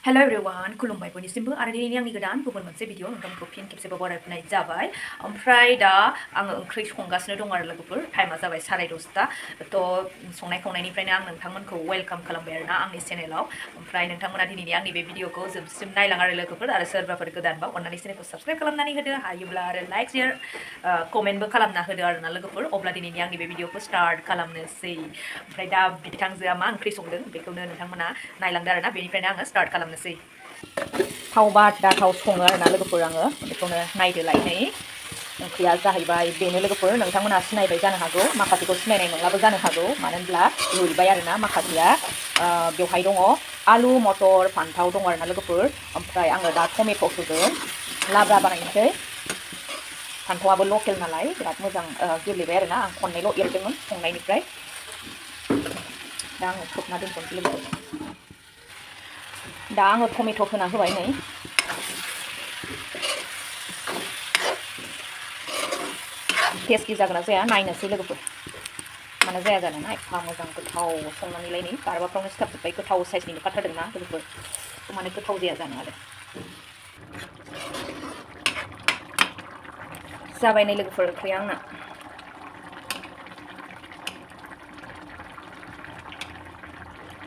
Hello everyone, खुलुमबाय बयनिसिमबो आरो दिनैनि आंनि गोदान गुबुन मोनसे भिडिअ नोंथांमोनखौ फिन खेबसेबाव बरायनाय जाबाय। ओमफ्राय दा आङो ओंख्रि संगासिनो दं आरो लोगोफोर टाइमा जाबाय 10:30 थ' संनाय खावनायनिफ्रायनो आं नोंथांमोनखौ वेलकाम खालामबाय आरोना आंनि चेनेलाव। ओमफ्राय नोंथांमोना दिनैनि आंनि बे भिडिअखौ जोबसिम नायलां आरो लोगोफोर आरो सोरबाफोर गोदानबा अन्नानै चेनेलखौ साबस्क्राइब खालामनानै होदो हायोब्ला आरो लाइक शेयार कमेन्टबो खालामना होदो आरोना लोगोफोर। अब्ला दिनैनि आंनि बे भिडिअखौ स्टार्ट खालामनोसै। ओमफ्राय दा बिथांजोआ मा ओंख्रि संदों बेखौनो नोंथांमोना नायलांदो आरोना बेनिफ्रायनो आङो स्टार्ट खालामनोसै। थाव बादा थाव सङो आरोना लोगोफोर आङो बेखौनो नायदोलाय नै ओंख्रिया जाहैबाय बेनो लोगोफोर नोंथांमोना सिनायबाय जानो हागौ माखासेखौ सिनायनाय नंलाबो जानो हागौ मानो होनब्ला रुइबाय आरोना माखासेया बेवहाय दङ आलु मटर फान्थाव दङ आरोना लोगोफोर। ओमफ्राय आङो दा टमेट' होदों लाब्रा बानायनोसै। फान्थावाबो लकेल नालाय बिराद मोजां गेब्लेबाय आरोना आं खननैल' एरदोंमोन संनायनिफ्राय दा आङो खोबना दोनथ'नोसै लोगोफोर। दा आङो टमेट' होना होबाय नै टेस्टि जागोन ना जाया नायनोसै लोगोफोर मानो जाया जानो ना एफा मोजां गोथाव संनानैलाय नै गारबाफ्रावनो सिथाबजोब्बाय गोथाव साइसनि नुखाथारदोंना लोगोफोर मानो गोथाव जाया जानो आरो जाबाय नै लोगोफोर ओंख्रिया आंना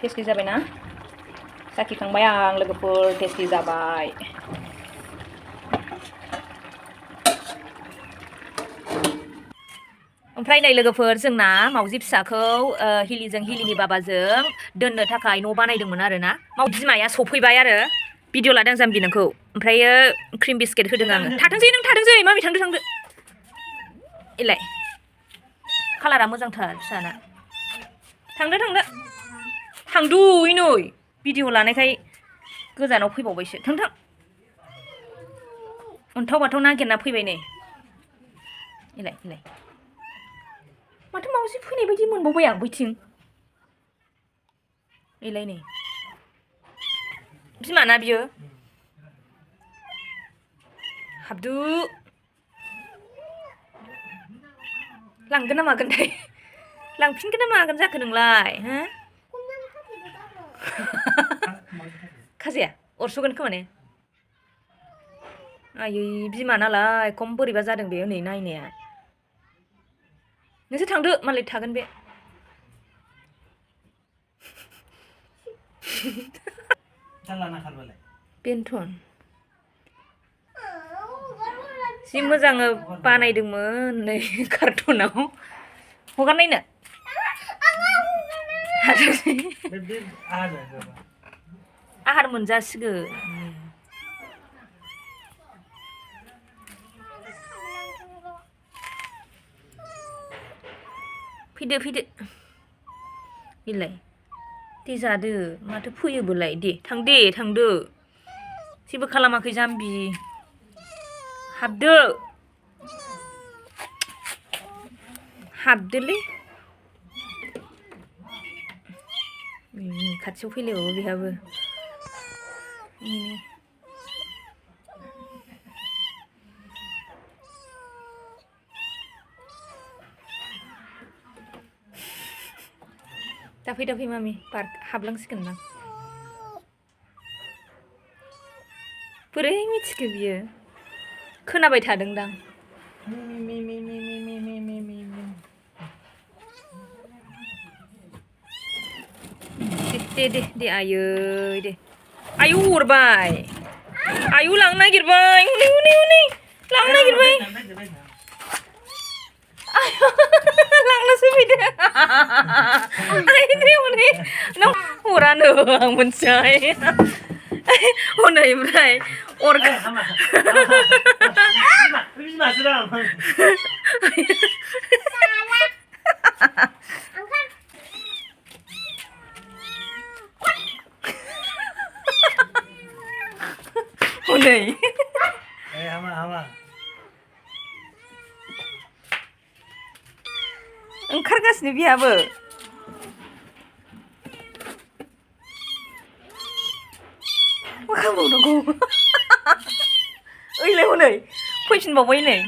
टेस्टि जाबायना साखिखांबाय आं लोगोफोर टेस्टि जाबाय। ओमफ्राय नै लोगोफोर जोंना मावजि फिसाखौ हिलिनि बाबाजों दोननो थाखाय न' बानायदोंमोन आरोना मावजि बिमाया सफैबाय आरो भिडिअ लादों जाम्बि नोंखौ ओमफ्रायो क्रिम बिस्किट होदों आङो थाथोंसै नों थाथोंसै मामि थांदो इलाय कालारा मोजांथार फिसाना थांदो नै भिडिअ लानायखाय गोजानाव फैबावबायसो थां अन्थाव बाथाव नागिरना फैबाय नै इलाय माथो मावजि फैनाय बायदि मोनबावबाय आं बैथिं इलाय नै बिमाना बियो हाबदो लांगोन ना मागोनथाय लांफिनगोन ना मागोन जाखो नोंलाय हो खाजाया अरस'गोन खोमा ने आयै बिमा नालाय खम बोरैबा जादों बे नै नायनाया नोंसोर थांदो मालाय थागोन बे बेनोथ' जि मोजां बानायदोंमोन नै कार्टुनाव हगारनायनो आहार मोनजासिगोन फैदो इलाय दे जादो माथो फैयोबोलाय दे थांदो जेबो खालामाखै जाम्बि हाबदोलै खाथियाव फैलायबावो बेहाबो दाफै मामि हाबलांसिगोन ना बोरै मिथिखो बियो खोनाबाय थादोंदां दे आयै दे आयौ अरबाय आयौ लांनो नागिरबाय हनै लांनो नागिरबाय लांनोसो फैदो हनै नों हरानो आं मोनथिबाय हनै ओमफ्राय हनै ओंखारगासिनो बिहाबो मा खालामबावनांगौ ओइलाय हनै फैफिनबावबाय नै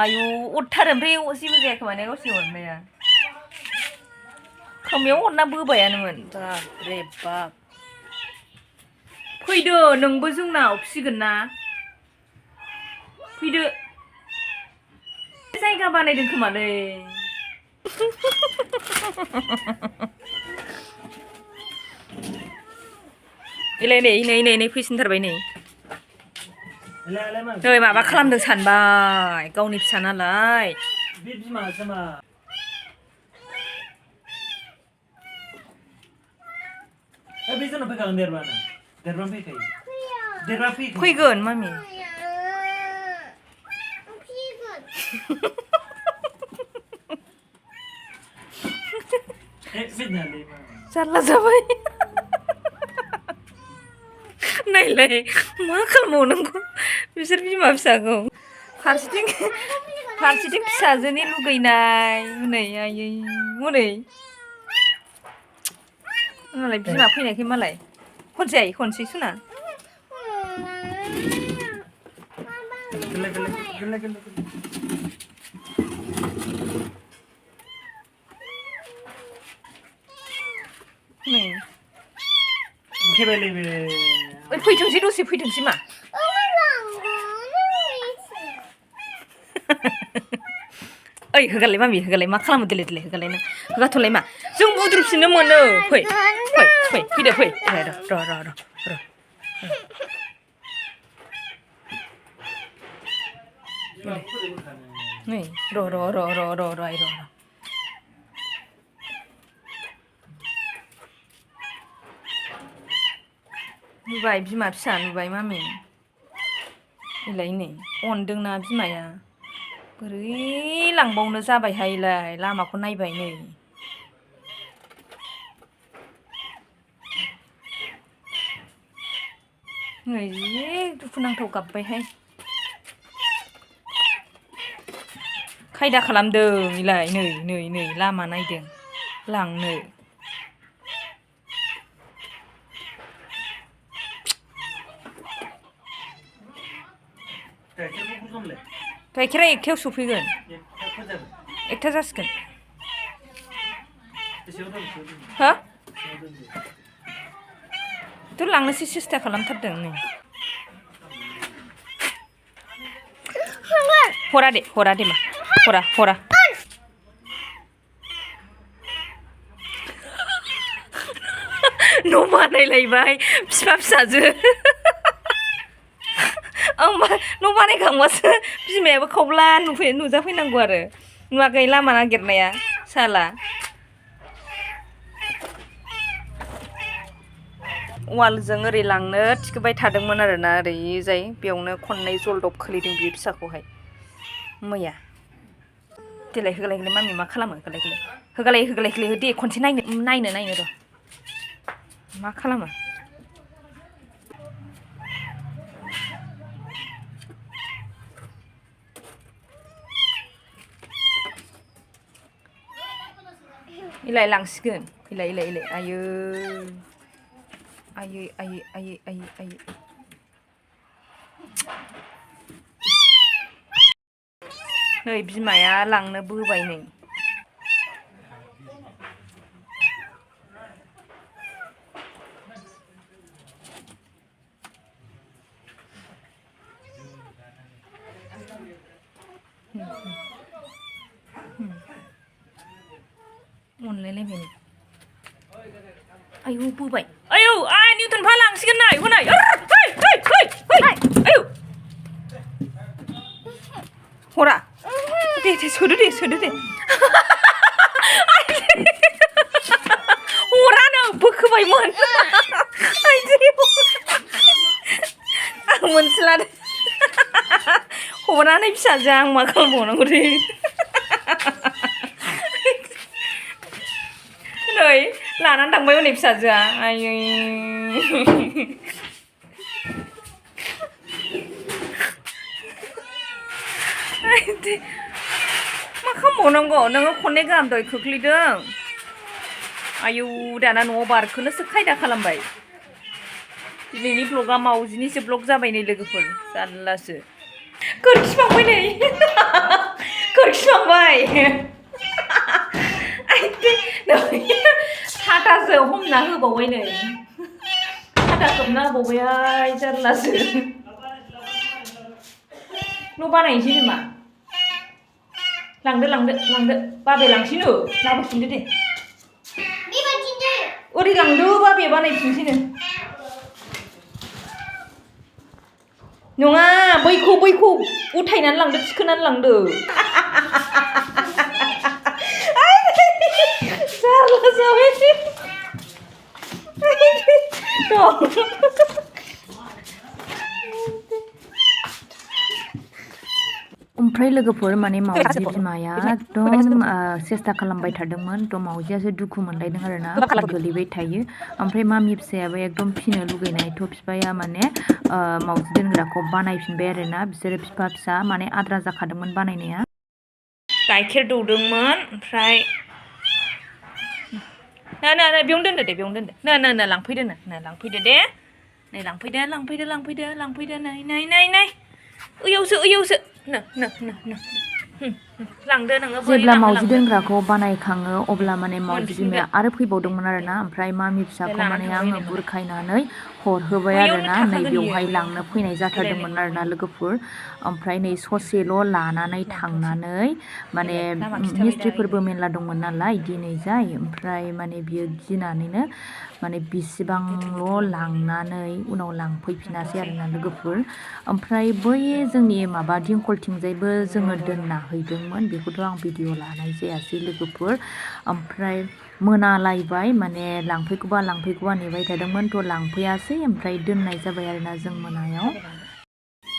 आयु अरथारो ओमफ्राय जेबो जायाखै माने गावसोरनि अरनाया खोमायाव हरना बोबायानोमोन बाबरे बाब फैदो नोंबो जोंनाव फिसिगोन ना फैदो जायगा बानायदों खोमालै इलाय नै फैसिनथारबाय नै नै माबा खालामदों सानबाय गावनि फिसा नालाय बे बिमासो मा बे जोंनाव फैखागोन देरबानो फैखायो फैगोन मामि जारला जाबाय नायलाय मा खालामबावनांगौ बिसोर बिमा फिसाखौ फारसेथिं फिसाजोनि लुगैनाय हनै आयै हनै मालाय बिमा फैनायखाय मालाय खनसै सुना नै फैथोंसै दसे फैथोंसै मा ओइ होगालाय मामि होगालाय मा खालामो देलाय होगालाय नों होगाथ'लाय मा जों बुद्रुफिननो मोनो फैदो र' नै र' नुबाय बिमा फिसा नुबाय मामि इलाय नै अनदोंना बिमाया बोरै लांबावनो जाबायहायलाय लामाखौ नायबाय नै जि दुखुनांथाव गाबबायहाय खायदा खालामदों इलाय नै लामा नायदों लांनो गाइखेरा 1टायाव सफैगोन 1टा जासिगोन हो थ' लांनोसो सेस्था खालामथारदों नै हरा दे मा हरा न' बानायलायबाय बिफा फिसाजो न' बानायखांबासो बिमायाबो खावब्ला नुजाफैनांगौ आरो नुवाखै लामा नागिरनाया साला वालजों ओरै लांनो थिखोबाय थादोंमोन आरोना ओरैजाय बेयावनो खननै जलदब खोलैदों बियो फिसाखौहाय मैया देलाय होगालाय मामि मा खालामो होगालाय दे खनसे नायनो र' मा खालामो इलाय लांसिगोन इलाय आयै नै बिमाया लांनो बोबाय नै अनलायलायबाय आयौ बोबाय आयौ निउटन फा लांसिगोन नाय हनै आयौ हरा दे सोदो दे हरानो बोखोबायमोन आं मोनथिला हरानै फिसाजो आं मा खालामबावनांगौ दे नै लानानै थांबाय हनै फिसाजोआ आयै मा खालामबावनांगौ नोङो खननै गाहाम दहाय खोख्लैदों आयौ दाना न'आव बारखोनोसो खायदा खालामबाय दिनैनि ब्लगा मावजिनिसो ब्लग जाबाय नै लोगोफोर जारलासो खोरखिफांबाय नै खोरखिफांबाय साथासो हमना होबावबाय नै साथा खोबना होबावबाय जारलासो न' बानायनोसै नामा लांदो बाबाया लांसैनो लाबोफिनदो दे ओरै लांदो बाबाया बानायफिनसैनो नङा बैखौ उथायनानै लांदो थिखोनानै लांदो जारला जाबाय ओमफ्राय लोगोफोर माने मावजि बिमाया एकदम सेस्था खालामबाय थादोंमोन थ' मावजियासो दुखु मोनलायदों आरोना गोलैबाय थायो ओमफ्राय मामि फिसायाबो एकदम फिनो लुगैनाय थ' बिफाया माने मावजि दोनग्राखौ बानायफिनबाय आरोना बिसोरो बिफा फिसा माने आद्रा जाखादोंमोन बानायनाया गाइखेर दौदोंमोन ओमफ्राय बेयावनो दोनदो दे बेयावनो दोनदो नो लांफैदो लांफैदो दे नै लांफैदो नै ओयावसो लांदो नोङो जेब्ला मावजि दोनग्राखौ बानायखाङो अब्ला माने मावजि बिमाया आरो फैबावदोंमोन आरोना ओमफ्राय मामि फिसाखौ माने आङो बुरखायनानै हरहोबाय आरोना नै बेवहाय लांनो फैनाय जाथारदोंमोन आरोना लोगोफोर ओमफ्राय नै ससेल' लानानै थांनानै माने मिस्ट्रिफोरबो मेरला दंमोन नालाय दिनै जाय ओमफ्राय माने बियो गिनानैनो माने बिसिबांल' लांनानै उनाव लांफैफिनासै आरोना लोगोफोर ओमफ्राय बै जोंनि माबा दिंखलथिंजायबो जोङो दोनना हैदोंमोन बेखौथ' आं भिडिअ लानाय जायासै लोगोफोर ओमफ्राय मोनालायबाय माने लांफैगौबा नेबाय थादोंमोन थ' लांफैयासै ओमफ्राय दोननाय जाबाय आरोना जों मोनायाव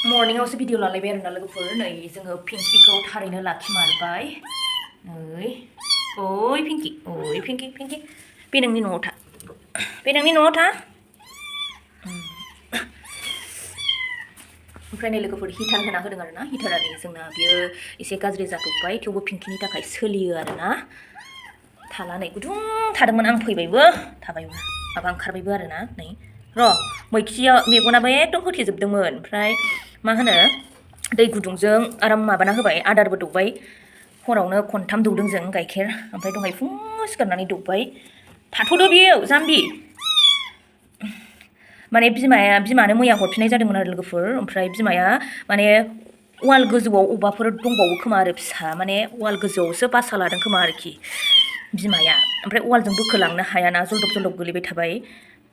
मर्निंआवसो भिडिअ लालायबाय आरोना लोगोफोर नै जोङो पिंकिखौ थारैनो लाखिमारबाय नै ओइ पिंकि बे नोंनि न'आव था ओमफ्राय नै लोगोफोर हिटार होना होदों आरोना हिटारा नै जोंना बियो एसे गाज्रि जाथ'बाय थेवबो पिंकिनि थाखाय सोलियो आरोना थाला नै गुदुं थादोंमोन आं फैबायबो थाबायबो माबा ओंखारबायबो आरोना नै मैखिया मेगनाबो एकदम होथेजोबदोंमोन ओमफ्राय मा होनो दै गुदुंजों आराम माबाना होबाय आदारबो दौबाय हरावनो खनथाम दौदों जों गाइखेर ओमफ्राय दहाय फुङाव सिखारनानै दौबाय थाथ'दो बेयो जाम्बि माने बिमानो मैया हरफिननाय जादोंमोन आरो लोगोफोर ओमफ्राय बिमाया माने वाल गोजौआव अबाफोर दंबावो खोमा आरो फिसा माने वाल गोजौआवसो बासा लादों खोमा आरोखि बिमाया ओमफ्राय वालजों बोखोलांनो हायाना जलदब गोलैबाय थाबाय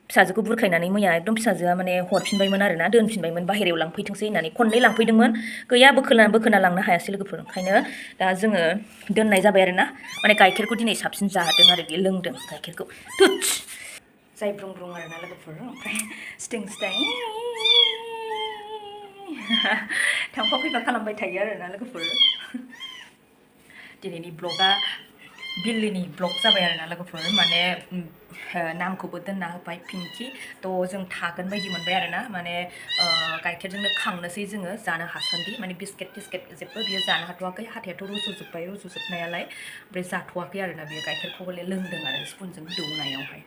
फिसाजोखौ बुरखायनानै मैया एकदम फिसाजोआ माने हरफिनबायमोन आरोना दोनफिनबायमोन बाहेरायाव लांफैथोंसै होननानै खननै लांफैदोंमोन गैया बोखोना लांनो हायासै लोगोफोर ओंखायनो दा जोङो दोननाय जाबाय आरोना माने गाइखेरखौ दिनै साबसिन जादों आरो बे लोंदों गाइखेरखौ तुच जाय ब्रुं आरोना लोगोफोर ओमफ्राय स्टिं थांफा फैफा खालामबाय थायो आरोना लोगोफोर दिनैनि ब्लगा बिल्लिनि ब्लग जाबाय आरोना लोगोफोर माने नामखौबो दोनना होबाय पिंकि थ' जों थागोन बायदि मोनबाय आरोना माने गाइखेरजोंनो खांनोसै जोङो जानो हासान्दि माने बिस्केट जेबो बियो जानो हाथ'वाखै हाथायाथ' रुजुजोबनायालाय ओमफ्राय जाथ'वाखै आरोना बियो गाइखेरखौ हले लोंदों आरो स्पुनजों दौनायावहाय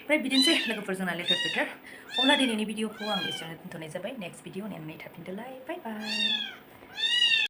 ओमफ्राय बिदिनोसै लोगोफोर जोंना लेथेर अब्ला दिनैनि भिडिअखौ आं एसेयावनो दोनथ'नाय जाबाय नेक्स्ट भिडिअ नेनानै थाफिनदोलाय बाय